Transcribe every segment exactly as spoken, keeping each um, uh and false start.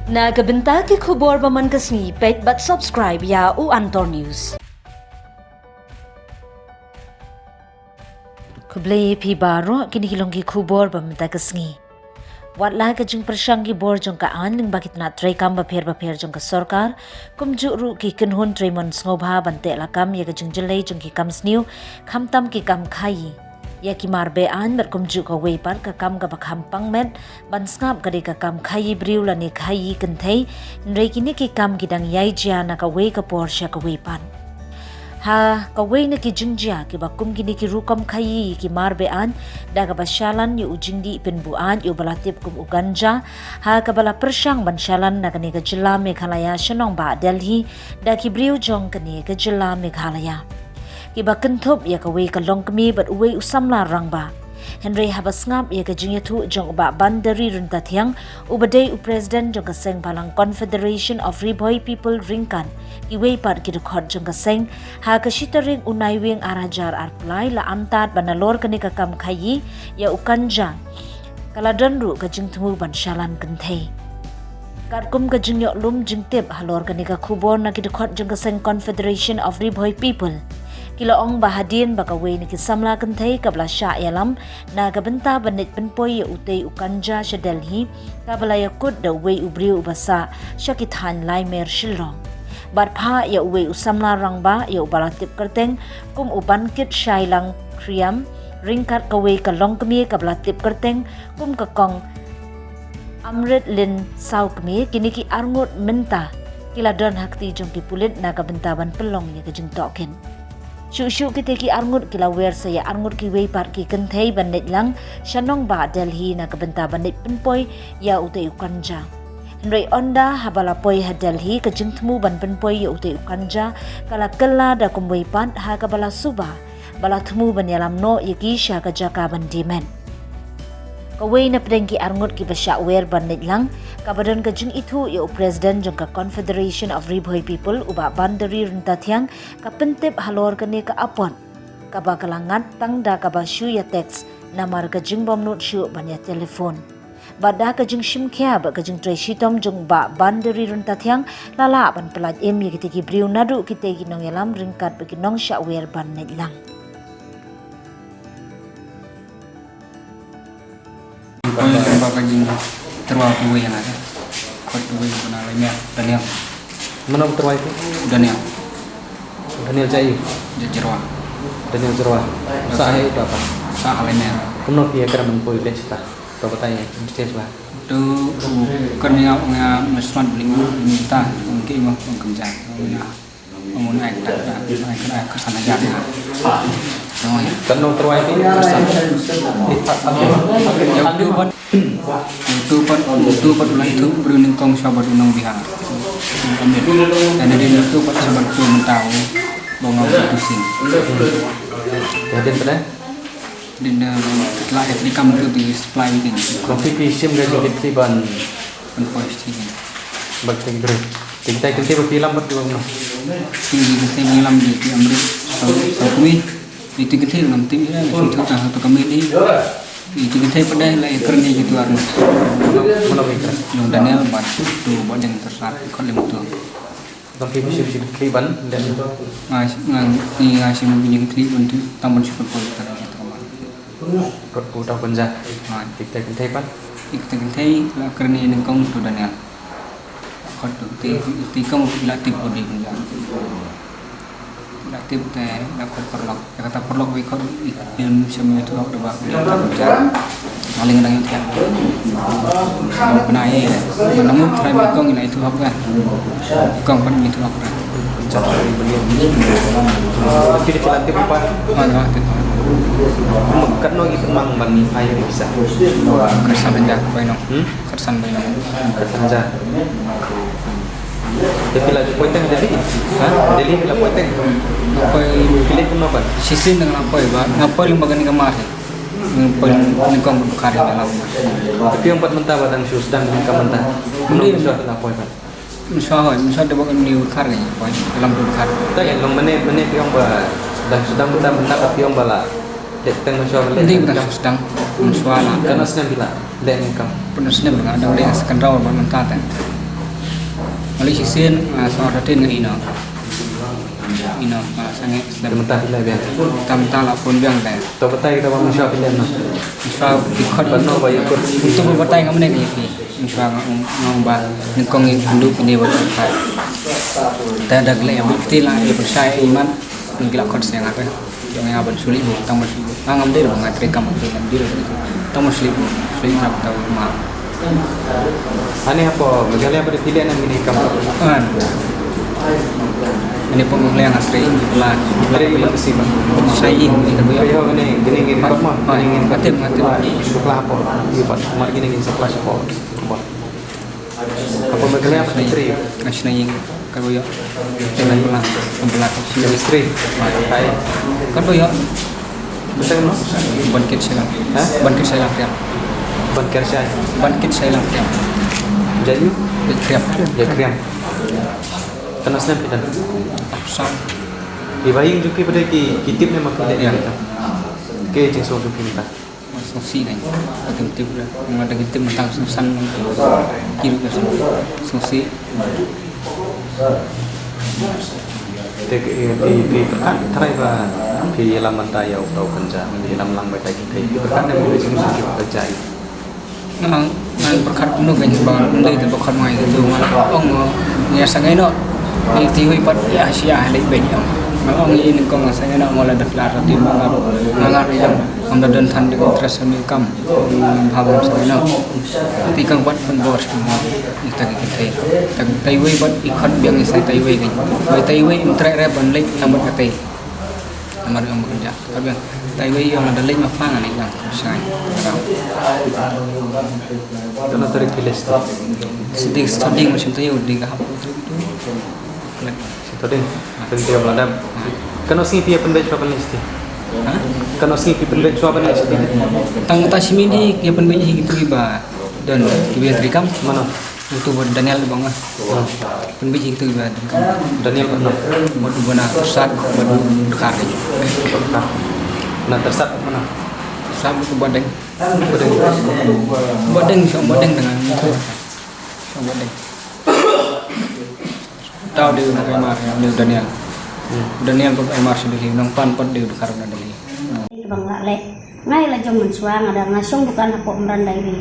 Na ka bynta ki khubor ba man ka sngi, peit bad subscribe ïa u Antor News. Khublei ïa phi baroh, kine ki long ki khubor ba mynta ka sngi. Wat la ka jingpyrshang ki bor jong ka aiñ lyngba ki tnat treikam bapher bapher jong ka sorkar, kumjuh ruh ki kynhun trei mon sngewbha ban teh lakam ïa ka jingjyllei jong ki kam sniew, khamtam ki kam khaïi ïa ki mar be-aiñ bad kumjuh kawei pat ka kam kaba kham pangmet ban sngap ka dei ka kam khaïi briew lane khaïi kynthei, hynrei kine ki kam ki dang ïai jia na kawei ka por sha kawei pat. Ha kawei na ki jingjia kiba kum kine ki rukom khaïi ki mar be-aiñ, da kaba shalan ïa u jingdih pynbuaid ïa uba la tip kum u ganja, ha kaba la pyrshang ban shalan na kane ka jylla Meghalaya sha nongbah Delhi da ki briew jong kane ka jylla Meghalaya. Kiba kynthup ïa kawei ka longkmie bad uwei u samla rangbah. Hynrei haba sngap ïa ka jingïathuh jong u Bah Bandari Ryntathiang, uba dei u president jong ka seng bhalang Confederation of Ri Bhoi People ryngkat kiwei pat ki dkhot jong ka seng, ha ka shi tarik u Naiwieng ar hajar arphew lai la antad ba nalor kane ka kam khaïi ïa u ganja, ka la don ruh ka jingthmu ban shalan kynthei. Katkum ka jingïoh lum jingtip halor kane ka khubor na ki dkhot jong ka seng Confederation of Ri Bhoi People, ki la ong ba hadien ba kawei na ki samla kynthei kaba la shah ïalam na ka bynta ban leit pynpoi ïa utei u ganja sha Delhi, kaba la ïakut da uwei u briew uba sah sha ki thaiñ Laimer Shillong. Bad phah ïa uwei u samla rangbah ïa uba la tip kyrteng kum u Bankit Shailang Khriam, ryngkat kawei ka longkmie kaba la tip kyrteng kum ka Kong Amrit Lin Sawkmie, kine ki arngut mynta ki la don ha kti jong ki pulit na ka bynta ban pynlong ïa ka jingtohkit. Shuh shuh kite ki arngut ki la wer sa ïa arngut kiwei pat ki kynthei ban leit lang sha nongbah Delhi na ka bynta ban leit pynpoi ïa utei u ganja. Hynrei ynda haba la poi ha Delhi, ka jingthmu ban pynpoi ïa utei u ganja ka la kylla da kumwei pat ha kaba la suba ba la thmu ban ïalam noh ïa ki sha ka jaka ban die met. Kawei na pdeng ki arngut kiba shah wer ban leit lang, kaba don ka jingithuh ïa u president jong ka Confederation of Ri Bhoi People, u Bah Bandari Ryntathiang, ka pyntip halor kane ka apot kaba ka la ngat tang da kaba shu ïa text namar ka jingbymnud shuh ban ïa telephone. Bad da ka jingshim khia bad ka jingtrei shitom jong u Bah Bandari Ryntathiang, la lah ban pyllait im ïa kite ki briew naduh kite ki nongïalam ryngkat bad ki nongshah wer ban leit lang. Koi ba ka jingtyrwa kawei ïa nga. Khot kawei ba na Laimer, Daniel. Mano ba tyrwa ïa phi? Daniel. Daniel Jai. Jai Jyrwa. Daniel Jyrwa. Sa hai uta pa. Sa ha Laimer. Kumno phi ïakren ban poi leit shata? To batai details ba. To u kren ïa nga, nga smat bling u mynta, ong ki mo, ong kynja. Ong na, ong na ek tak ta, ek tak ka sana jar na. Ong ya. Kan nong tyrwa ïa phi? Kyrsan. Ïa utu pat, utu pat, utu pat u la ithuh briew nyngkong sha bad u nong Bihar. Amit. Kan dei utu pat sha bad utu mynta u ba nga utu sing. Ïa dei pynai? Dei da la ïa pynïakam tu di supply weekend. Ko phi phi shim ka jingkitkhlieh ban. Ban poi shi weekend. Bad kynthei. Kynthei kynthei ba phi lam bad ki ba kumno? Kynthei kynthei ba ngi lam di ki Amrit. Sa sa kumi. Itu kynthei ngam tip ïa, shim tu ta tu kami di. Itu kynthei pat dei la ïa kren ïa kitu ar. Mano ba ïa kren? Nong Daniel bad tu ba dang tersat khot lem tu. Tang ki bishop bishop kli ban dan. Nga nga ni nga shim bishop kli ban tu tang ban shukor ko ta ni ta ban. Kot pu ta ban ja. Nga tik tak kynthei ban. Tik tak kynthei la kren ïa nyngkong tu Daniel. Kot tu ti ti kong la tip ko di ban ja. La tip te la kot paralok. Ïa kata paralok ba i khot i, i, im shem ïathuh hok da ba, nga lei nga dang ïathuh. Bnai, nga nang mut trai ba i kong i la ïathuh hok ka. I kong pat i ïathuh hok ka. Ki da ki la tip pa. Ma da tip. Katno ki pynmang ban ai visa? Kyrsan hajar bainong. Hmm? Kyrsan bainong. Kyrsan hajar. Te phi la poi tang Delhi? Ha? Delhi phi la poi tang? Nga poi. Phi leit kumno ban? Shisien nga la poi ba, nga poi lyngba kane ka mar. Nga poi nyngkong bad u dkhar nga la. Te phi ong pat mynta ba dang shu sdang ka mynta. Mynta shu la poi pat. Mynshwa hoi, mynshwa da ba ka ni u dkhar nga poi. Ka lam u dkhar. Ta ïa long mane, mane phi ong ba dang shu sdang mynta, mynta ka phi ong ba la. Leit tang mynshwa ba leit. Mynta ba dang shu sdang. Mynshwa la. Katno snem phi la leit nyngkong? Pyndoh snem nga dang leit second round ba mynta tang. Malik shisien, ah, sa artin ngi ino. Ino, ah, sangeh slem. Mynta phi leh biang. Tam ta la phone biang te. To mynta kita ba mynshuwa phi leh no. Mynshuwa phi khot. Ban no ba ïa khot. Itu ba batai ngam ne ni phi. Mynshuwa ngam, ngam ba nyngkong ngi kynduh phi ne ba khot. Ta da leh ba kti la ïa pynshai iman. Ngi la khot seng apa. Jong ïa ban suli bu, tang ban suli bu. Nga ngam dei ba nga trei kam, ngam dei ba tang ban suli bu. Suli kam tau ma. Ani hapoh Meghalaya pat phi leh na kine ki kam? An. Ani hapoh Meghalaya nga trei la. Trei ban si ba. Sa ïing ni ka bu ïa. Trei ho kine, kine ngin kop ma. Kine ngin kop. Atim, atim. Sukla hapoh. Ïa pat. Mar kine ngin sukla hapoh. Hapoh Meghalaya pat trei. Nga shna ïing. Ka bu ïa. Tengah belah, belah. Chemistry. Hai. Ka bu ïa. Besang no? Ban kit sailang. Ha? Ban kit sailang tiang. Ban kit sai. Ban kit sailang tiang. Jayu? Ïa kriam. Ïa kriam. Katno snem phi don? San. Ki ba ïing jong phi pat ki, ki tip ne ma phi leh? Ïa. Ki jingsngew jong phi mynta. Sngewsih dang. Ka kim tip da. Nga da kim tip mynta sngewsan. Ki ruh ka sngewsih. Te ki, ki, ki, ki, trai ba phi ïalam mynta ïa u tau kynja, phi ïalam lang ba tai ki tai. Ki pyrkhat ne ba phi sngewsih ki pyrkhat jai. Nga, nga pyrkhat kumno kan ba ym dei te ba khot mai tu nga la ong nga ïa sa ngai noh. Ni ti wei pat ïa sia lei ben ong. Nga ong ïa ni kong nga sa ngai noh nga la declare ti ma nga nga nga ri jong. Ngam da don than dei interest ni kam. Bha ba ngam sa ngai noh. Ti kang pat pynbor sha nga. Ita ki tai. Tang tai wei pat i khot biang i sai tai wei kan. Wei tai wei im treh re ban leit nambat ka tai. Nambat ong ba kan ja. Ka biang. Tai wei ong da leit ma pha ngan i jang. Sai. Katno tarik ki leh? Sdei studying ma shim tai di ka hap. Studying. Pynbeit shuwa ban leh. Katno sngi phi ïa pynbeit shuwa ban leh shuti? Ha? Katno sngi phi pynbeit shuwa ban leh shuti? Tang ta shi minit ïa pynbeit hi kitu kiba don kiba ïa trei kam. Mano? Itu ba Daniel ba nga. Mano? Pynbeit hi kitu kiba don kam. Daniel mano? Ba du ba na sat ba du dkhar. Dkhar. Na tersat mano? Sat ba deng. Ba deng. Ba deng, shong ba deng tengah. Shong ba deng. Tau dei u nongpynmar, dei u Daniel. Hmm. Daniel pat pynmar sha Delhi, nongpan pat dei u dkhar na Delhi. Bang la leh. Nga ïa la jong mynshuwa nga da nga shong dukan hapoh Umran Dairy.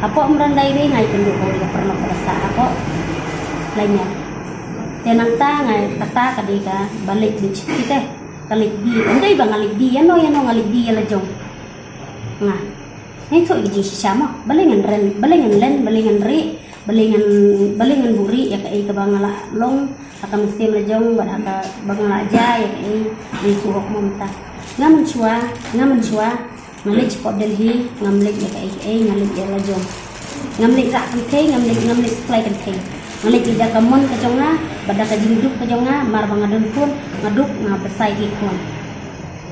Hapoh Umran Dairy nga ïakynduh bad ka paralok ka basa hapoh Laimer. Te nangta nga kata ka dei kaba leit beit sha ki te. Ka leit beit. Ym dei ba nga leit beit ïano ïano, nga leit beit ïa la jong. Nga. Nga ïathuh ïa ka jingshisha mo. Balei ngan ren, balei ngan len, balei ngan rieh. Balei ngan, balei ngan buhrieh ïa kaei kaba nga la long ha ka mynsiem la jong bad ha kaba nga la jia ïa kaei, ïa kaei, ïa kaei hok mynta. Nga mynshuwa, nga mynshuwa nga leit shapoh Delhi, ngam leit ïa kaei kaei, nga leit ïa la jong. Ngam leit rah kynthei, ngam leit, ngam leit supply kynthei. Nga leit da ka mon ka jong nga bad da ka jingduk ka jong nga, mar ba nga don khun, nga duk, nga bsa ïa ki khun.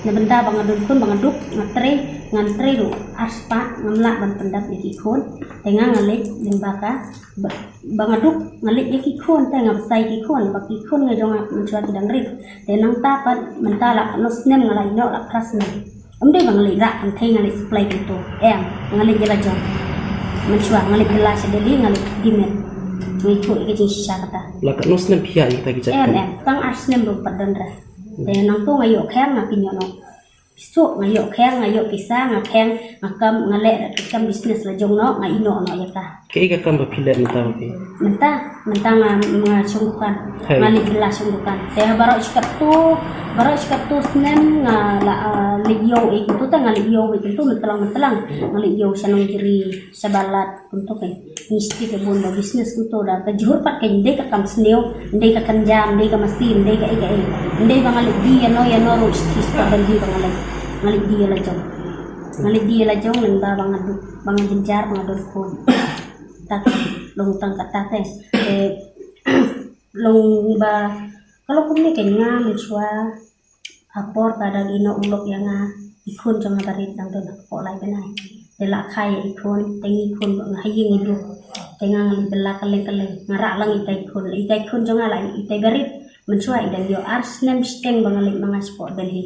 Na bynta ba nga don khun, ba nga duk, nga trei, ngan trei ruh ar spah, ngam lah ban pyndap ïa ki khun. Te nga, nga leit lyngba ka ba, ba nga duk, nga leit ïa ki khun, te nga bsa ïa ki khun, ba ki khun nga jong nga mynshuwa ki dang rit. Te nangta pat mynta la katno snem nga la ïehnoh, la phra snem. Ym dei ba nga leit rah kynthei, nga leit supply kynthei. Em, nga leit ïa la jong. Mynshuwa nga leit bylla sha Delhi, nga leit demet. Nga ïathuh ïa ka jingshisha kata. La katno snem phi ïa ïa kita ki jait kam? Em, em, tang ar snem ruh pat don re. Te nangtu nga ïoh khang, nga pynïoh noh. Suk nga ïoh khang, nga ïoh pisa, nga khang, nga kam, nga leh da ka kam business la jong noh, nga ïehnoh noh ïa ka. Kaei ka kam ba phi leh mynta ba phi? Mynta, mynta nga, nga shong dukan. Hai. Nga leit bylla shong dukan. Te baroh shi katto, baroh shi katto snem nga la, ah, leit ïew ïa kyntu, te nga leit ïew ïa kyntu, myntlang myntlang. Nga leit ïew sha Nongjri, sha Balat. Kumto kein, ngi sdang ka bun ba business kumto da ka jhur pat kein, ym dei ka kam sniew, ym dei ka kynja, ym dei ka masi, ym dei kaei kaei. Ym dei ba nga leit die ïano ïano ruh, sdang sdang ban die ba nga leit, nga leit die la jong. Nga leit die la jong lyngba ba nga duk, ba nga jynjar, ba nga don khun. Te long tang kata te. Te long ba ka long kumne kein, nga mynshuwa ha por ba dang ïehnoh u lok ïa nga, i khun jong nga barit dang don hapoh lai bnai. Te la kha ïa i khun, te ngi khun ba nga ha ïing ngi duk. Te nga, nga leit bylla kylleng kylleng, nga rah lang itai i khun, itai i khun jong nga la, itai barit. Mynshuwa i dang ïoh ar snem shiteng ba nga leit ma nga shapoh Delhi.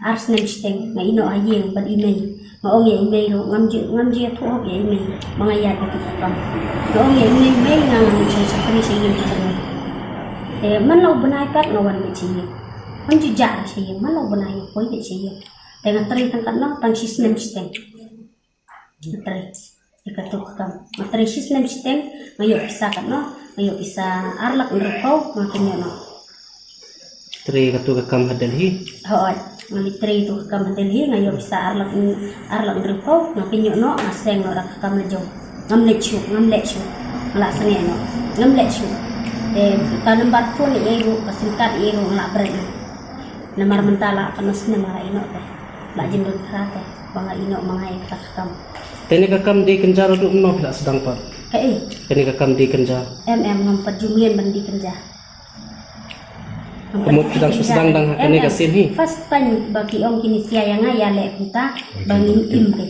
Ar snem shiteng nga ïehnoh ha ïing bad i mei. Nga ong ïa i mei ruh, ngam ju, ngam ju ïathuh hok ïa i mei ba nga ïaid katto ka kam. Nga ong ïa i mei, mei, nga, ngam shong shakri sha ïing ka jong me. Te man la u bnai pat nga wan beit sha ïing. Ngam ju jah sha ïing, man la u bnai nga poi beit sha ïing. Te nga trei tang katno, tang shisnem shiteng. Nga trei ïa katto ka kam. Nga trei shisnem shiteng, nga ïoh pisa katno, nga ïoh pisa ar lak hynriewphew, nga pynïoh noh. Trei katto ka kam ha Delhi? Hooid, nga leit trei katto ka kam ha Delhi, nga ïoh pisa ar lak, ar lak hynriewphew, nga pynïoh noh, nga seng noh da ka kam la jong. Ngam leit shuh, ngam leh shuh. Nga la sangeh noh, ngam leh shuh. Te ka number phone ïa i ruh, ka sim card ïa i ruh, nga la bret noh. Namar mynta la katno snem nga la ïeh noh te. La jin don phra te ba nga ïeh noh ma nga ïa kata ka kam. Te ne ka kam dei kynja ruh, kumno phi la sdang pat? Kaei? Te ne ka kam dei kynja? Em, em, ngam pat ju mlien ban dei kynja. Ka mut phi dang shu sdang dang ha kane ka sien hi? First time ba ki ong ki Nisia ïa nga ïa leh kumta ba ngin im te.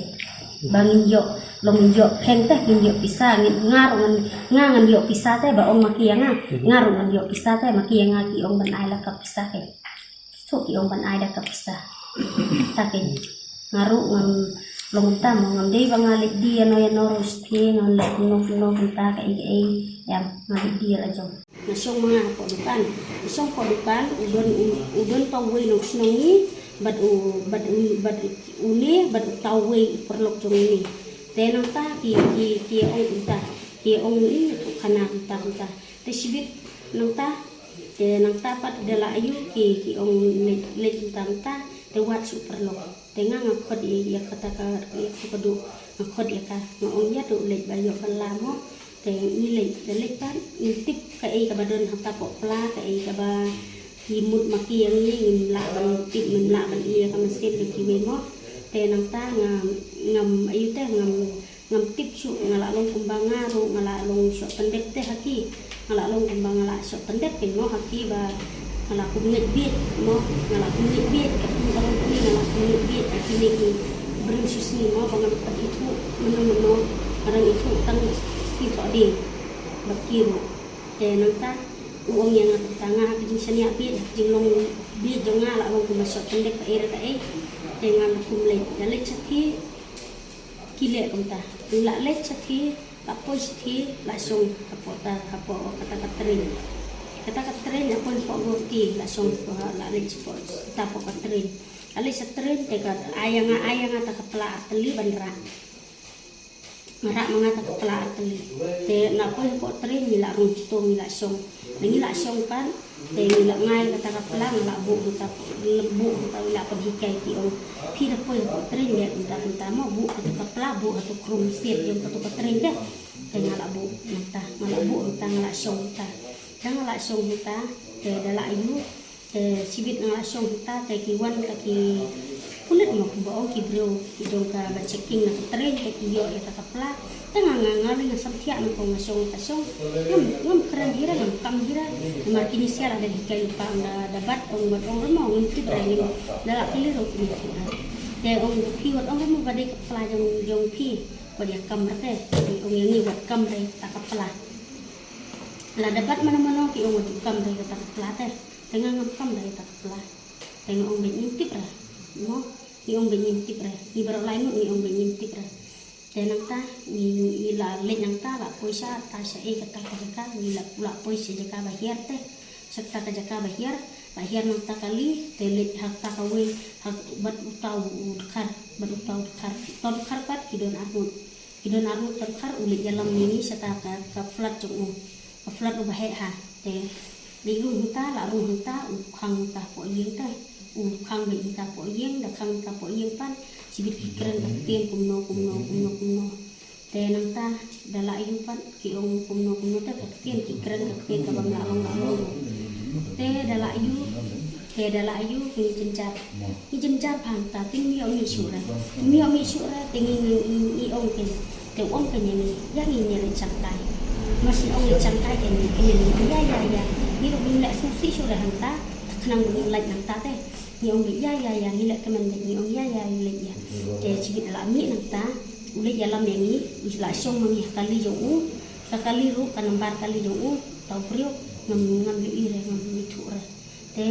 Ba ngin ïoh, long ngin ïoh peng te, ngin ïoh pisa, ngin, nga ruh ngan, nga ngan ïoh pisa te, ba ong ma ki ïa nga. Nga ruh ngan ïoh pisa te, ma ki ïa nga ki ong ban ai la ka pisa te. Suk ki ong ban ai da ka pisa. Ta keiñ. Nga ruh ngam long kumta mo, ngam dei ba nga leit die ïano ïano ruh sha phi, ngam leh kumno kumno kumta kaei kaei. Em, nga leit die la jong. Nga shong ma nga hapoh dukan. Nga shong hapoh dukan, u don, u, u don uta uwei nongshong ngi, bad u, bad u, bad une, bad uta uwei u paralok jong une. Te nangta ki, ki, ki ong kumta. Ki ong i, u khana kumta kumta. Te shibit nangta, te nangta pat da la ïoh ki, ki ong leit, leit mynta mynta, te wad shuh paralok. Te nga nga khot ïa, ïa kata ka, ïa ka duh, nga khot ïa ka, nga ong ïa duh leit ba ïoh ka la mo. Te ngi leit, da leit pat, ngim tip kaei kaba don hangta poh pla, kaei kaba ki mut ma ki ïa ngi, ngim lah ban tip, ngim lah ban ïa ka mynsiem da kiwei mo. Te nangta nga, ngam, ayu te, ngam, ngam tip shuh, nga la long kumba nga ruh, nga la long shoh pyndep te ha ki. Nga la long kumba nga la shoh pyndep te mo ha ki ba nga la kum ngeit bieit mo, nga la kum ngeit bieit, ka kum ka long kane nga la kum ngeit bieit, ka kine ki briew shisngi mo, ba ngam pat ithuh mynno mynno, nga dang ithuh tang shisngi thoh ding bad ki ruh. Te nangta u ong ïa nga kata, nga ha ka jingshaniah bieit, ha ka jinglong bieit jong nga la long kumba shoh pyndep kaei re kaei. Te nga la kum leit, da leit sha ki, ki leh kumta. Te la leit sha ki, la poi sha ki, la shong hapoh ta, hapoh kata ka train. Kata ka train la poi hapoh Guwahati, la shong hapoh, la leit sha hapoh, ta hapoh ka train. La leit sha train, te ka ai ïa nga, ai ïa nga ta ka pla artylli ban rah. Nga rah ma nga ta ka pla artylli. Te na poi hapoh train ngi la rung chitom, ngi la shong. Na ngi la shong pat, te ngi la ngai kata ka pla, nga la buh hangta, buh hangta, ngi la pynhikai, ki ong, phi da poi hapoh train leh kumta kumta mo, buh kata ka pla, buh hato khrum siat jong kato ka train te. Te nga la buh hangta, nga la buh hangta, nga la shong hangta. Te nga la shong hangta, te da la ïoh Te shibit nga la shong hangta, te ki wan ta ki pulit mo, kumba ong ki briew ki jong kaba checking na ka train, te ki ïoh ïa ta ka pla. Te nga, nga, nga lei nga samthiah na ko, nga shong, nga shong. Ngam, ngam kren hi re, ngam kam hi re. Namar kine sia la dep hikai lypa, da, da bat ong, bat ong re mo, ngam tip re, ngam, da la kylli ruh kim tip re. Te ong phi, wat ong re mo ba dei ka pla jong, jong phi, wat ïa kam re te. Te ong ïa ngi wat kam re ta ka pla. La da bat mano mano ki ong wat ïa kam re ta ka pla te. Te nga ngam kam re ta ka pla. Te nga ong beit ngim tip re. Mo, ngi ong beit ngim tip re. Ngi baroh lai ngut ngi ong beit ngim tip re. Te nangta ngi, ngi la leit nangta, la poi sha ta sha ei kata ka jaka, ngi la, la poi sha jaka ba hiar te. Sha kata ka jaka ba hiar, ba hiar nangta kali, te leit ha kata kawei, ha bad uta u dkhar, bad uta u dkhar. Uta u dkhar pat ki don arngut. Ki don arngut, u dkhar u leit ïalam ïa ngi sha ta ka, ka flat jong u. Ka flat uba heh ha. Te leit rung hangta, la rung hangta, u khang hangta hapoh ïing te. U khang beit hangta hapoh ïing, da khang hangta hapoh ïing pat, shibit ki kren ka ktien kumno, kumno, kumno, kumno. Te nangta da la ïoh pat ki ong kumno, kumno te ka ktien ki kren ka ktien kaba la long, la long. Te da la ïoh, te da la ïoh ngi jynjar. Ngi jynjar bha hangta, te ngim ïoh mih shuh re. Ngim ïoh mih shuh re, te ngi, ngi, ngi, ngi ong kein. Te u ong kein ïa ngi, ïa ngi ngi leit shangkai. Mas ngi ong leit shangkai kein ngi, kein ngi ong ïa, ïa, ïa. Ngi ruh ngim leh sngewsih shuh re hangta, te khnang ba ngin leit nangta te. Ngi ong beit ïa, ïa, ïa, ngi leh kmen beit, ngi ong ïa, ïa, ngi leit ïa. Te shibit la mih nangta, u leit ïalam ïa ngi, u la shong ma ngi ha kali jong u, ka kali ruh, ka nambar kali jong u, uta u briew, ngam, ngam ïohi re, ngam ithuh re. Te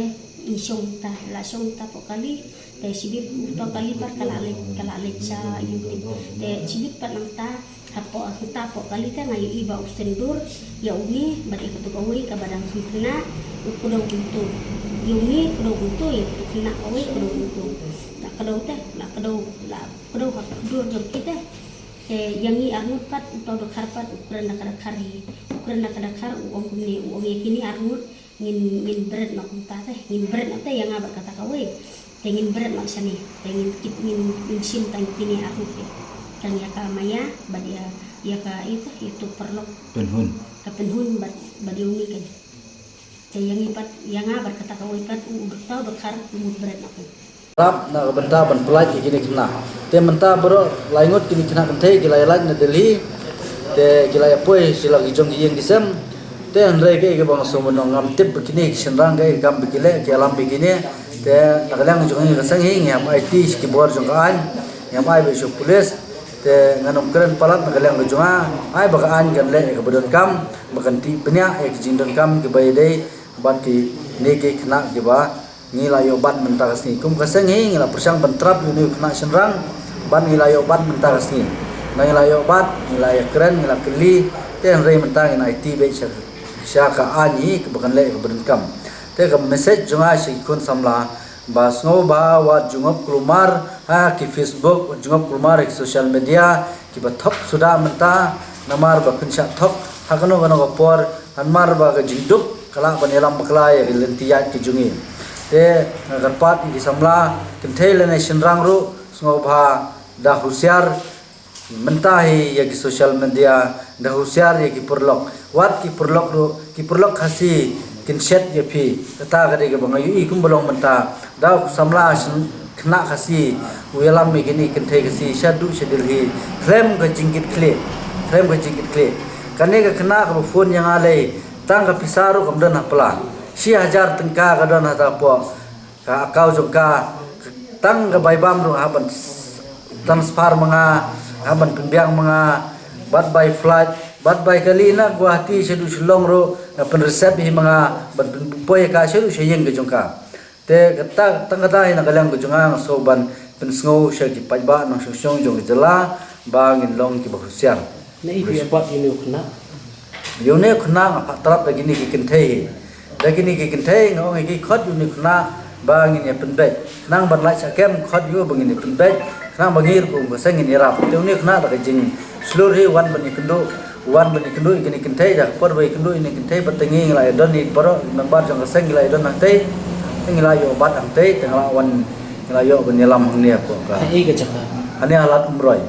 ngi shong ta, la shong ta poh kali, te shibit uto kali pat ka la leit, ka la leit sha ïing. Te shibit pat nangta, hapoh, hangta poh kali te nga ïohi ba u send dur ïa une bad ïa kato kawei kaba dang khynnah, u kdew kumto. Ïa une kdew kumto, ïa kato khynnah kawei kdew kumto. La kdew te, la kdew, la kdew ha ka dur jong ki te. Te ïa ngi arngut pat, uto u dkhar pat u kren da ka dkhar hi. U kren da ka dkhar, u ong kumne, u ong ïa kine arngut, ngin, ngin bret noh kumta te, ngin bret noh te ïa nga bad kata kawei. Te ngin bret noh shane, te ngin kit, ngin, ngin shim tang kine arngut te. Tang ïa ka Maya bad ïa, ïa ka ita, ïa uto u paralok. Pynhun. Ka Pynhun bad, bad ïa une kan. Te ïa ngi pat, ïa nga bad kata kawei pat, u, u dkhar, u dkhar, u mut bret noh. Rap na ka bynta ban pynlait ïa kine ki khynnah. Te mynta baroh lai ngut kine ki khynnah kynthei ki la ïalait na Delhi. Te ki la ïapoi sha la ki jong ki ïing ki sem. Te hynrei kaei kaba nga sngew ban ong, ngam tip ba kine ki shynrang kaei ka kam ba ki leh, ki ïalam ba kine. Te na ka liang jong ngi ka seng hi ngi hap aiti sha ki bor jong ka aiñ. Ngi hap ai ba sha pulis. Te ngan ym kren palat na ka liang ka jong nga, ai ba ka aiñ kan leh ïa kaba donkam, ba kan tih bniah ïa ki jingdonkam kiba ïadei bad kine ki khynnah kiba ngi la ïoh bat mynta ka sngi. Kum ka seng hi ngi la pyrshang ban trap ïa une u khynnah shynrang, bad ngi la ïoh bat mynta ka sngi. Ngi la ïoh bat, ngi la ïakren, ngi la kylli, te hynrei mynta ngin aiti beit sha, sha ka aiñ hi kaba kan leh ïa kaba donkam. Te ka message jong nga sha ki khun samla, ba sngewbha wat ju ngop kulmar ha ki Facebook, wat ju ngop kulmar ha ki social media, kiba thok suda mynta, namar ba phin shah thok ha kano kano ka por, namar ba ka jingduk ka lah ban ïalam bakla ïa ki lynti ïaid ki jong ngi. Te nga kyrpad ïa ki samla kynthei lane shynrang ruh, sngewbha da husiar, mynta hi ïa ki social media, da husiar ïa ki paralok. Wat ki paralok ruh, ki paralok Khasi kin shet ïa phi. Kata ka dei kaba nga ïohi kumba long mynta. Da u samla shen-, khynnah Khasi u ïalam ïa kine ki kynthei Khasi shaduh sha Delhi khlem ka jingkitkhlieh. Khlem ka jingkitkhlieh. Kane ka khynnah kaba phone ïa nga lei, tang ka pisa ruh kam don ha pla. Shi hajar tyngka ka don ha ta poh ka account jong ka, tang ka bai bam ruh hap ban transfer ma nga, hap ban pynbiang ma nga, bad bai flight, bad bai kali na Guwahati shaduh Shillong ruh, nga pynreserve hi ma nga, ban pynpoi ka shaduh sha ïing ka jong ka. Te kata, tang kata hi na ka liang ka jong nga nga sngew ban pynsngew sha ki paidbah nongshong shnong jong ka jylla, ba ngin long kiba husiar. Na i phi ïoh bat ïa une u khynnah? Ïa une u khynnah nga phah trap da kine ki kynthei hi. Da kine ki kynthei nga ong ïa ki khot ïa une u khynnah ba ngin ïa pynbeit. Khnang ban lait sha kem khot ïa u ba ngin ïa pynbeit. Khnang ba ngi ruh kum ka seng ngin ïarap. Te une u khynnah da ka jingshlur hi wan ban ïakynduh. Wan ban ïakynduh ïa kine ki kynthei, da ka por ba ïakynduh ïa kine ki kynthei, ba te ngi ngi la ïadon ïa baroh ki member jong ka seng ngi la ïadon hangtei. Te ngi la ïoh bat hangtei, te ngi la wan, ngi la ïoh ban ïalam hangne hapoh ka. Ha i ka jaka? Hangne ha Lad Umroi.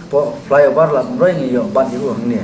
Hapoh flyover Lad Umroi ngi ïoh bat ïa u hangne.